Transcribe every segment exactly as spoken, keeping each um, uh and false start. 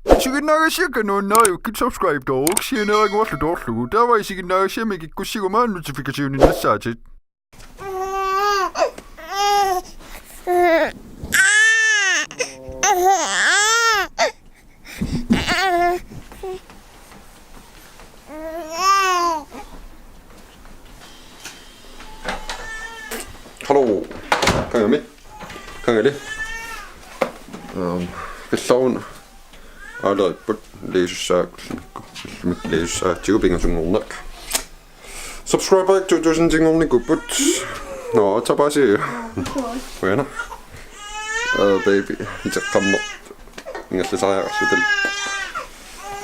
Isiginnaagassiakka nuannariukkit subscribe-tooruk sianeeraguarlu toorlugu. Taava isiginnaagassiami kikkussiguma notification-innassaatit. Hallo. Qangaami. Qangali. Ehm, qillaruna aaleripput, liisussaakku, ullumi liisussaatsigu pingasunngorneq. Subscriber to tusind-inngornikuupput. Nå, tapaasi. Qujanaq. Eh, baby, iteqqammeq ingerlasariaqarluta.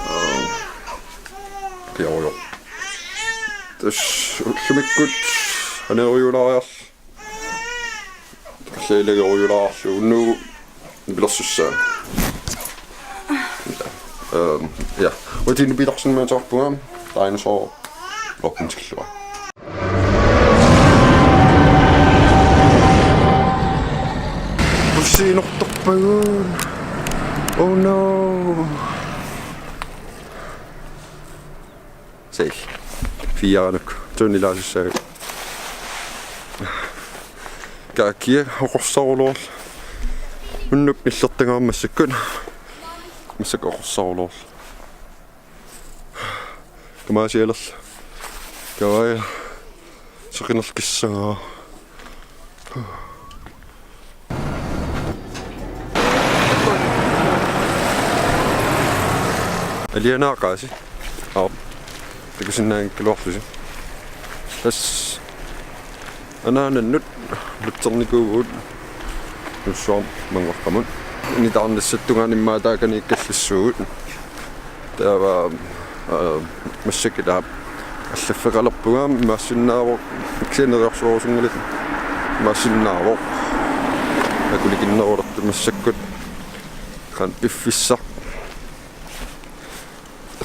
Eh, piarujoq. Tassa ullumikkut anerujuulaariarlugu. Takullagilaarlugu unnugu nipilersussaanga. Ehm, ja. Uagut nipilersorniartarpunga dinosaur loppintillugu. Bussiinortorpagut. Oh no. Sei. Fiaanuk. Tunnilaasussaagut. Kaakia oqorsaruluarluni. Unnuk nillertagaam massakkut. Massakkut oqorsaruluarluni. Kamaasialerlugu. Kavaja. Seqinerlukissagaa. Alianaaqaasi. Aap. Takusinnaanngikkaluarlusi. Tassa anaanannut lutsernikuuvugut. Nussuarmi mannguaqqamut. Nitaarnassattungaani immaqa taakaniikkallassuugut. Taava, eh, massakkut allaffeqalerpunga, imaassinnaavoq, kisianni neriorsuerusunngilatit, imaassinnaavoq akulikinnerulertut massakkut. Qanoq piffissaq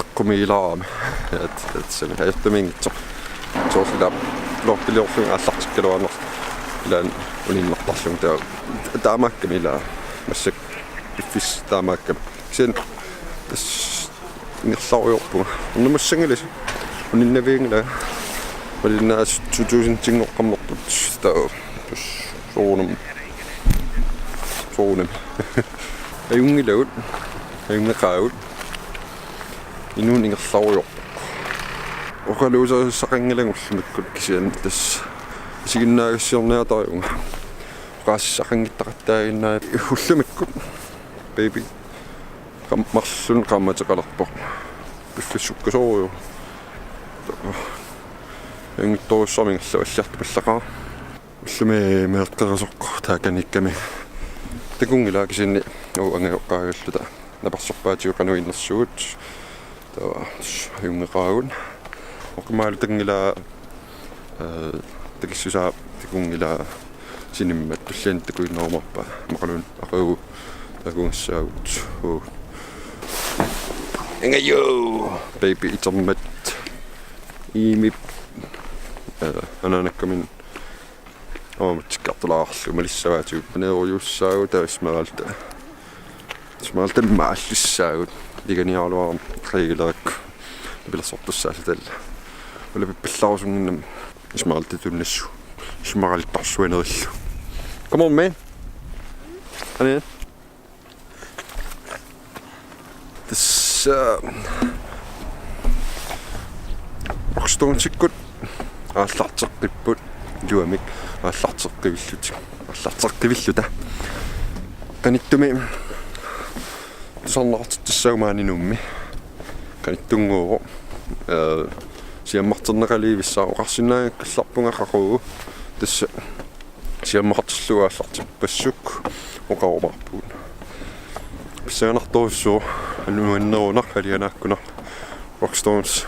eqqumiilaarami. At, at, sami ajortumiinngitsoq. Soorlu taava vlogiliorlunga aallartikkaluarnerlunga ilaanni uninnartarlunga, taava taamaakkami ilaa, massakkut piffissaq taamaakkami. Kisianni tassa ingerlarujoorpunga. Ernumassanngilatit. Uninnavianngilanga. Malinnaasut to tusind-inngoqqammerput. Taava tassa soorunami. Soorunami. Ajunngilagut. Ajunngeqaagut. Inuuneq ingerlarujoorpoq. Oqaluuserisaqanngilagut ullumikkut, kisianni tassa isiginnaagassiorniartarpunga. Oqaasissaqanngittaqattaaginnarpoq ullumikkut. Baby. Qam-, marlunnik qaammateqalerpoq. Piffissaq sukkasoorujuk. Inngittorujussuarmik ingerlavallaartupallaaqaaq. Ullumi meeqqerisoq taakaniikkami. Takunngilaq kisianni uagut angajoqqaagalluta. Naparsorpaatigut qanoq innersugut. Taava ajunngeqaagut. Oqimaalutanngilaq, eh, takissusaa takunngilaq sinimmat tulliani takuinnarumaarpaa. Maqaluun aqagu takugassaagut. Uu. Ingajo! Baby itermat. Iimip. Eh, anaanakkaminnik aamma tikkartulaarlugu malissavaatigut, paneerujussuussaagut, taava Esmeralda. Esmeralda maalissaagut. Iganiaraluarami qiigilerakku. Nipilersortussaalluta alla. Ulapippallarusunnginnami Esmeralda tunnissu. Esmeralda torsuanerillu. Come on, man. Ane. Tassa Rockstones-ikkut aallarteqqipput, iluamik aallarteqqivillutik, aallarteqqivilluta. Qanittumi tusarnaartitsissaagut maani Nuummi. Qanittunnguuvoq. Eh, siammarterneqalivissaa oqarsinnaanngikkallarpunga qaqugu. Tassa siammarterlugu aallartippassuk oqarumaarpugut. Pissanganartorujussuuvoq, nuannerunaq, alianaakkunaq, Rockstones.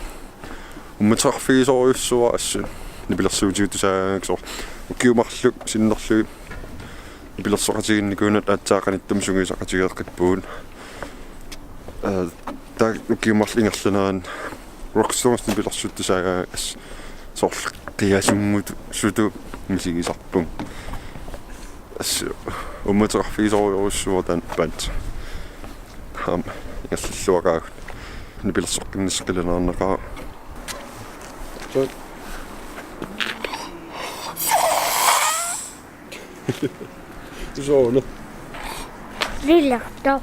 Uummateqarfigisorujussuuara assut nipilersuutigut tusaagaangakkit, soorlu ukiut marluk sinnerlugit nipilersoqatigiinnikuunagu aatsaat qanittumi sungiusaqatigeeqqippugut. Eh, taava ukiut marluk ingerlaneranni Rockstones nipilersuut tusaagaangakkit assut soorlu qiasunnguussutut misigisarpunga. Assut uummateqarfigisorujussuuara taanna band. Aamma Ingerlalluaqaagut. Nipilersoqqinnissaa qilanaarnaqaaq. Soorlu. Lillertoq.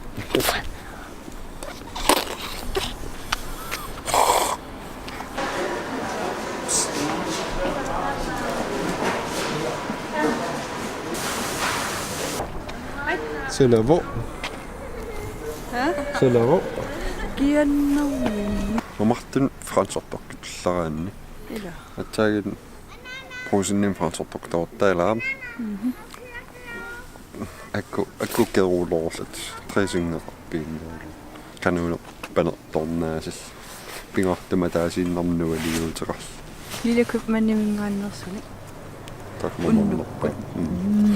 Selvmord. Hæ? Selvmord. Giannermini. Mamartun fransortoqqittullaraanni. Ila. Aatsaat Brugsenimi fransortoqqittoqartaraluarami. Mhm. Akku, akku keruuloorlutik. Dressingeqarpianngilaq. Kanoneq panertornaasoq. Pingaartumik ataasiinnarmik nualiuuteqarluni. Lille købmandiminngaanneersunik. Takkumannerpa. Unnukkut. Mm. Mm.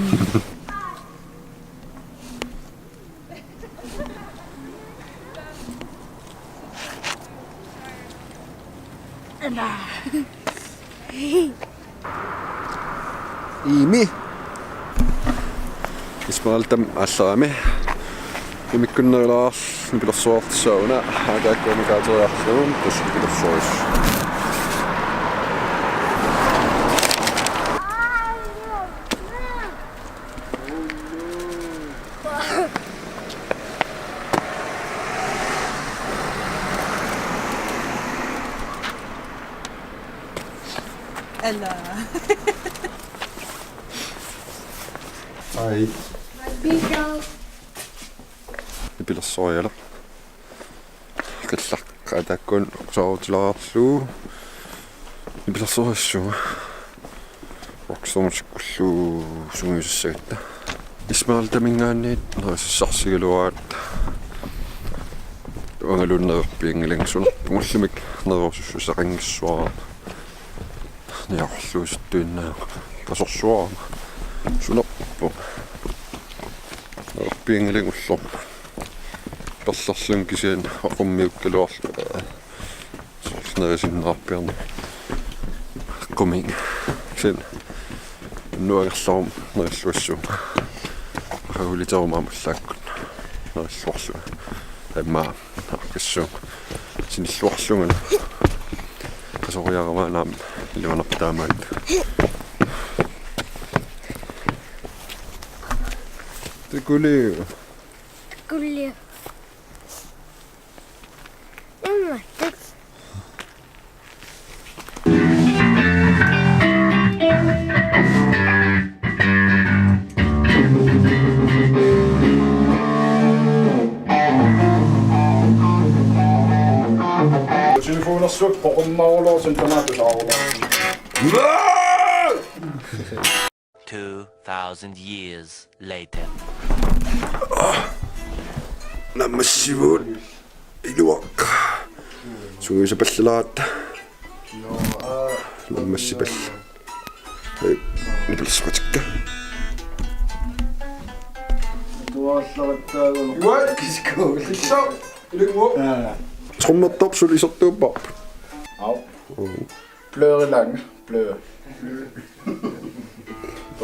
Imi. Ismeraldami aallarami. Imikkunnerulaarlugu nipilersuartussaavunga, aataakkua mikaateriarlugu, tassa nipilersuarissut. Ella. Hej. Nipilersuariarlugu. Qillaq aataakkua soorutilaarlugu. Nipilersuarissuunga. Rockstormsikkullu sungiusassagatta. Ismeraldaminngaanniit nerisassarsigaluaratta. Uangaluunniit nererpianngilanga, sunerpunga ullumi nererusussuseqanngissavara. Niaqorluusuttuinnaq tasorsuarama. Sunerpunga. Nererpianngilanga ullormi. Perlerlunga kisianni aqummiukkaluarlunga. Soorlu nerisinnaarpiarneq. Qummut. Kisianni unnuap angerlaruma nerilluassuunga. Aqaguliteruma aamma ullaakkut nerilluarlunga. Aamma aaqqissuunga. Sinilluarlunga. Qasoriarama aamma iluanarpoq taamaattut. Takuliuk. Takuliuk. Immaqa. Telefonersuaq poqimmaruloorsun tamaat tusaaruloorsun. Two thousand years later. Naammassivugut. Iluaq. Sungiusapallalaaratta. Naammassipallat. Hej, nipilersoqatikka. Tuaallarattaagunarpoq. Uai, kiskuu. Kissau. Ilumut. Aa. Trommertorp suli isertuupparput. Au. Mm. Bløderilaannga. Blød.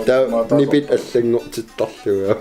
Taava nipit allanngortittarlugit.